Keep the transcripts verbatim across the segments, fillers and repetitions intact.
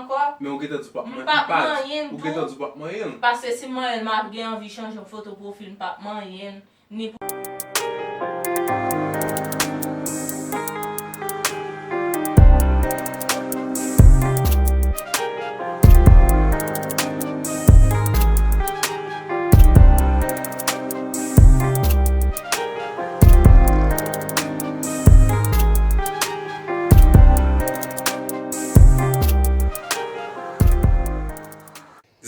ankò. Men ou gentan di w p ap manyen l tou. M p ap manyen l. Ou gentan di w p ap manyen l. Paske si m manyen l, m ap gen anvi chanje yon foto pwofil, m p ap manyen l. Ni pou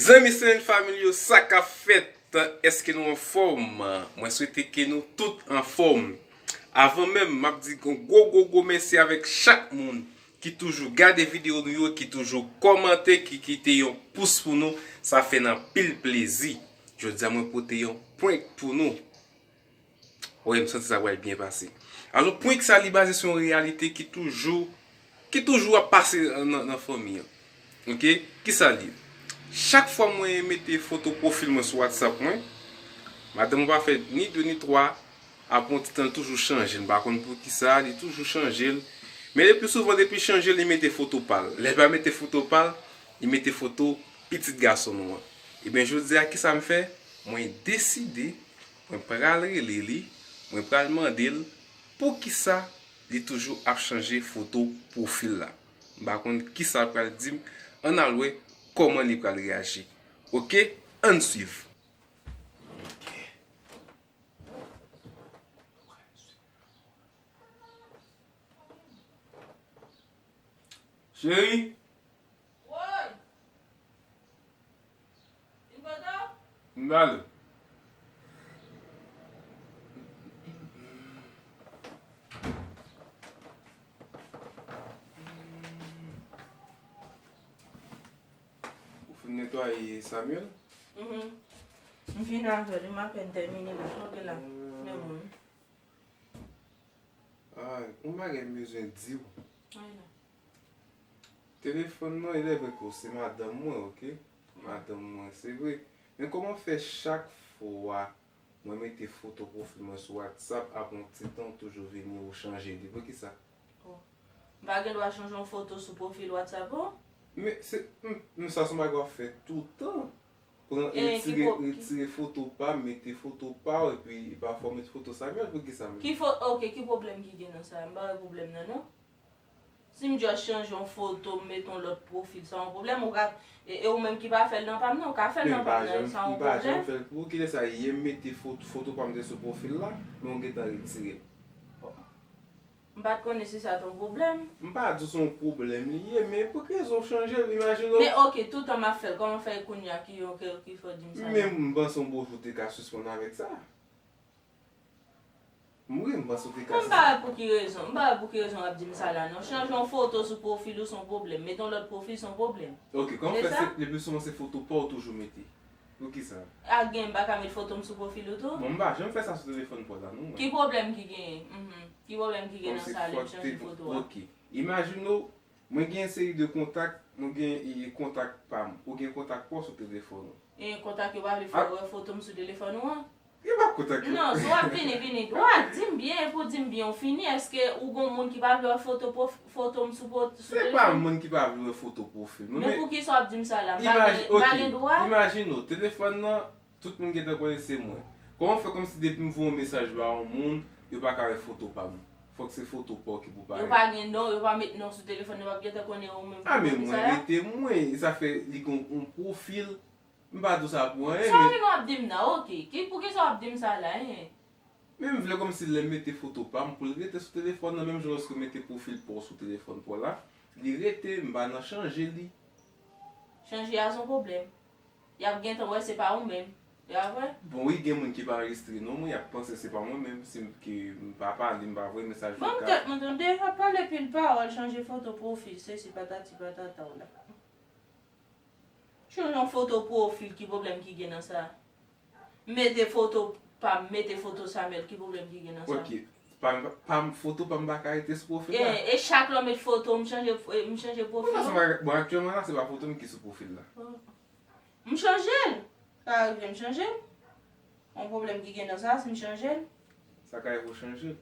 Zanmi Seren Family yo, sa k ap fèt? Èske nou anfòm? Mwen swete ke nou tout anfòm. Avan menm, m ap di yon gwo, gwo, gwo mèsi avèk chak moun ki toujou gade videyo nou yo, ki toujou kòmante, ki kite yon pous pou nou. Sa fè n anpil plezi. Jodi a, mwen pote yon prank pou nou. Wi, m santi sa pral byen pase. Alò, prank sa li baze sou yon reyalite ki toujou, ki toujou ap pase nan, nan fanmi an. Oke? Kisa l ye? Chak fwa mwen mete foto pwofil mwen sou WhatsApp mwen, madanm mwen pa fè ni de ni twa, apre yon ti tan, l toujou chanje l. M pa konn poukisa, li toujou chanje l. Men le pli souvan, depi l chanje l, li mete foto pa l. Lè l pa mete foto pa l, li mete foto pitit gason nou an. Ebyen, jodi a, kisa m fè? Mwen deside, mwen pral rele li, mwen pral mande l poukisa li toujou ap chanje foto pwofil la. M pa konn kisa l pral di m. Ann al wè kòman li pral reyaji. Oke? Ann swiv. Cheri. Woy! Vin kote w? M pale. Ou fin netwaye Samuel? Mhm. M fin avè l, m apèn tèmine, m tonbe la. Men bon. Ah, yon bagay m bezwen di w. Ay la. Telefòn nan, e vre ke w se madanm mwen, oke? Madanm mwen, se vre. Men kòman fè chak fwa mwen mete foto pwofil mwen sou WhatsApp, apre yon ti tan, w toujou vini, ou chanje li? Poukisa? Oh. M pa gen dwa chanje yon foto sou pwofil WhatsApp ou? Men se, m, m, sa se yon bagay w ap fè toutan. Pran, retire, retire foto pa m, mete foto pa w, epi pafwa w mete foto Samuel, poukisa menm? Ki fo-, ok, ki pwoblèm ki gen nan sa? M pa wè pwoblèm nan, non. Si m just chanje yon foto, m mete yon lòt pwofil, sa yon pwoblèm? Ou ka, e, e ou menm ki pa fè l nan pa m nan, ou ka fè l nan pa m nan, sa yon pwoblèm? Men m pa janm fè l pou ou. Kilès sa ye? M mete fo-, foto pa m te sou pwofil la, men w gentan retire l. M pa t konnen si sa t yon pwoblèm. M pa di w se yon pwoblèm li ye, men pou ki rezon w chanje l? Imajine w. Men ok, toutan m ap fè l, kòman fè kounye a ki, ki, ki fè w di m sa la? Men m panse yon bon jou w te ka sispann avèk sa. M, wi, m panse w te ka sispann. M pa wè pou ki rezon, m pa wè pou ki rezon w ap di m sa la, non. Chanje yon foto sou pwofil ou se yon pwoblèm, mete yon lòt pwofil se yon pwoblèm. Ok, kòman fè se, le pli souvan se foto pa w toujou mete? Poukisa? A gen, m pa ka met foto m sou pwofil ou tou? Bon, m pa janm fè sa sou telefòn pa w la, non, mwen. Ki pwoblèm ki genyen? Mhm. Ki pwoblèm ki gen nan sa lè m chanje foto a? Ok. Imajine w, mwen gen yon seri de kontak, mwen gen, e, kontak pa m. Ou gen kontak pa w sou telefòn ou. E kontak yo pa vle fè w wè foto m sou telefòn ou an? Yo pa kontak yo. Non, si w ap vini, vini dwat. Di m byen, epi w di m byen, w fini. Èske ou gon moun ki pa vle wè foto pwof-, foto m sou pwo-, sou telefòn? Se pa moun ki pa vle wè foto pwofil mwen, men poukisa w ap di m sa la? M pa gen, m pa gen dwa? Imajine w, telefòn nan, tout moun gentan konnen se mwen. Kòman fè kòmsi depi m voye yon mesaj ba yon moun, yo pa ka wè foto pa m? Fòk se foto pa w ki pou parèt. Yo pa gen non, yo pa met non sou telefòn, yo p ap gentan konnen ou menm ki pote sa la? A, men mwen rete mwen, sa fè li gon yon pwofil. M pa di w sa pou anyen, men. Sa w menm w ap di m nan, ok. Ki, poukisa w ap di m sa la, en? Men m vle kòmsi lè m mete foto pa m, pou l rete sou telefòn nan, menm jan lòske w mete pwofil pa w sou telefòn pa w la, li rete, m pa nan chanje li. Chanje a se yon pwoblèm. Y ap gentan wè se pa ou menm. Y a vre? Bon, wi, gen moun ki pa anrejistre non mwen, y ap panse se pa mwen menm, si m, ke m pa pale, m pa voye mesaj vokal. Ban m tèt mwen tande, w ap pale pil pawòl, chanje foto pwofil, sesi patati patata w la. Chanje yon foto pwofil, ki pwoblèm ki gen nan sa? Mete foto pa m, mete foto Samuel, ki pwoblèm ki gen nan sa? Ok. Pa m, pa m, foto pa m pa ka rete sou pwofil la? E, e chak lè w met foto, m chanje, m chanje pwofil ou? Bon, aktyèlman la, se pa foto m ki sou pwofil la. M chanje l. Sa ka rive m chanje l. Yon pwoblèm ki gen nan sa, si m chanje l? Sa ka rive w chanje l.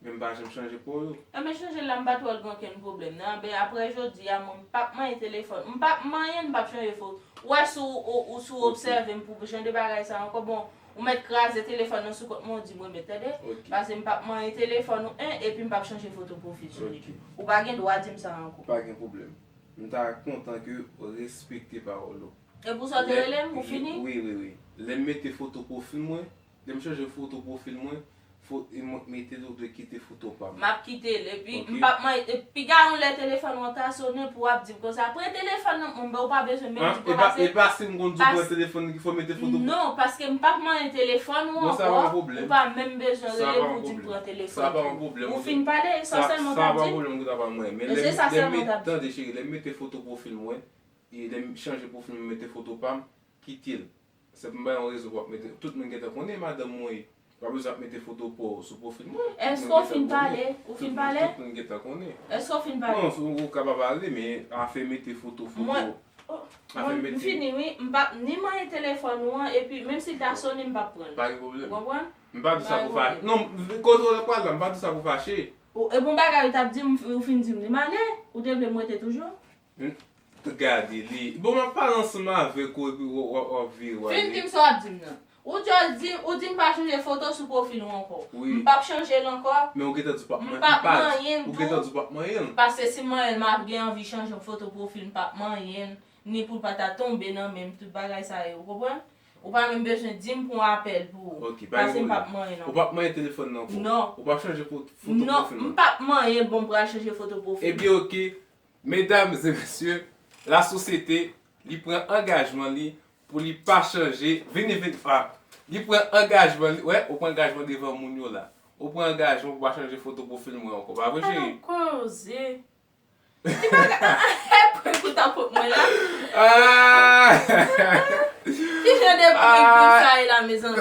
Men m pa janm chanje pou yo. Enben chanje l la, m pa t wè l gen okenn pwoblèm nan. Enben apre jodi a, mwen m p ap manyen telefòn. M p ap manyen, m p ap chanje foto. Ou wè si w, ou, ou, si w obsève m pou jan de bagay sa ankò, bon, ou mèt kraze telefòn nan sou kont mwen, ou di m remèt, tande? Paske m p ap manyen telefòn ou, en, epi m p ap chanje foto pwofil sou li tou. Ou pa gen dwa di m sa ankò. Pa gen pwoblèm. M ta kontan ke w respekte pawòl ou. E pou sa w te rele m, ou fini? Wi, wi, wi. Lè m mete foto pwofil mwen, lè m chanje foto pwofil mwen, fo, e mwen k mete l, ou dwe kite foto pa m. M ap kite l, epi m p ap manyen, piga yon lè telefòn ou an ta sonnen pou w ap di m konsa, pran telefòn nan, m, ou pa bezwen menm di m konsa. E pa si m konn di w pran telefòn ki fè w mete foto. Non, paske m p ap manyen telefòn ou ankò, ou pa menm bezwen rele pou w di m pran telefòn. Ou fin pale, e sa sèlman w t ap di m? E se sa sèlman w t ap di m? Tande cheri, lè m mete foto pwofil mwen, e lè m chanje pwofil mwen, mete foto pa m, kite l. Se pou m ba yon rezon pou w ap mete. Tout moun gentan konnen madanm mwen ye. Pa bezwen ap mete foto pa w sou pwofil mwen. Èske w fin pale? Ou fin pale? Tout moun gentan konnen. Èske w fin pale? Non, ou ka pa pale, men afè mete foto, foto. Mwen, oh, afè mwen, m mete fini wi. M p ap ni manyen telefòn ou an, epi menm si l ta sonnen, m p ap pran l. Pa gen pwoblèm. Ou konprann? M pa di sa pou fache. Non, kote w pral la, m pa di sa pou fache. Ou, e bon bagay ou t ap di m, ou fin di m li m ale, ou te vle m rete toujou? Gade li. Bon, m ap pale ansanm avèk ou epi w, w, w ap vire w ale. Fin di m sa w ap di m nan. Ou just di, ou di m pa chanje foto sou pwofil ou ankò. M p ap chanje l ankò. Men ou gentan di w p ap manyen l tou. M p ap manyen l tou. Ou gentan di w p ap manyen l. Paske si m manyen l, m ap gen anvi chanje foto pwofil, m p ap manyen l. Ni pou l pa ta tonbe nan men m, tout bagay sa yo, ou konprann? Ou pa menm bezwen di m pran apèl pou ou. Paske m p ap manyen l ankò. Ou p ap manyen telefòn nan ankò? Non. Ou p ap chanje foto pwofil nan? Non, m p ap manyen l, bon, m pral chanje foto pwofil. Ebyen, oke. Mesdames et messieurs, lasosyete, li pran angajman li pou li pa chanje, vini, vini, ah, li pran angajman li, wè, ou pran angajman devan moun yo la. Ou pran angajman pou pa chanje foto pwofil mwen ankò, pa vre, cheri? Koze. Ki bagay, e prank ou t ap pot mwen la? Ah! Ki jan de prank sa ye la, mezanmi?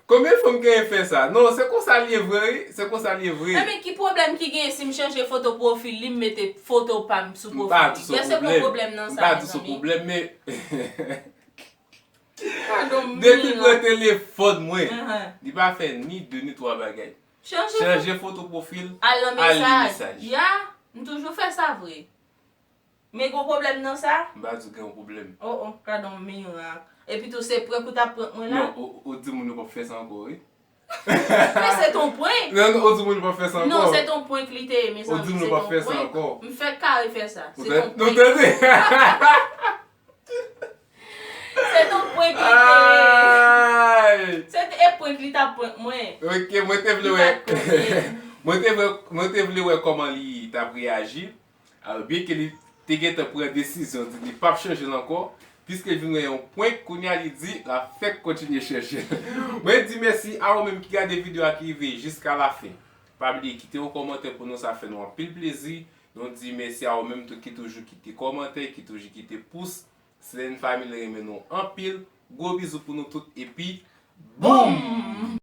Konbyen fanm k genyen fè sa? Non, se konsa l ye vre, wi. Se konsa l ye vre. Enben, ki pwoblèm ki genyen si m chanje foto pwofil li, m mete foto pa m sou pwofil li? M pa di se yon pwoblèm. M pa di se yon pwoblèm, men depi l pran telefòn mwen, li pa fè ni de ni twa bagay. Chanje foto pwofil, al nan mesaj. Ya, m toujou fè sa vre. Men gon pwoblèm nan sa? M pa di w gen yon pwoblèm. Oh, oh, gad on mirak. Epi tou se prank ou t ap prank mwen la? Non, ou, ou di moun yo p ap fè sa ankò, wi. Men se t on prank. Non, non, ou di moun yo p ap fè sa ankò. Non, se t on prank li te ye, mezanmi, se t on prank. Ou di moun yo p ap fè sa ankò. M fèk kare fè sa. Se t on prank. Nou tande? Se t on prank li te ye. Se t e prank li t ap prank mwen. Ok, mwen te vle wè. Mwen te vle, mwen te vle wè kòman li t ap reyaji. Alò, byenke li te gentan pran desizyon, di li p ap chanje l ankò, piske l vin wè yon prank, kounye a li di l ap fèk kontinye chanje l. Mwen di mèsi a ou menm ki gade videyo a ki rive jiska lafen. Pa bliye kite yon kòmantè pou nou, sa fè nou anpil plezi. Nou di mèsi a ou menm tou ki toujou kite kòmantè, ki toujou kite pous. Selen Family renmen nou anpil. Gwo bizou pou nou tout epi boum!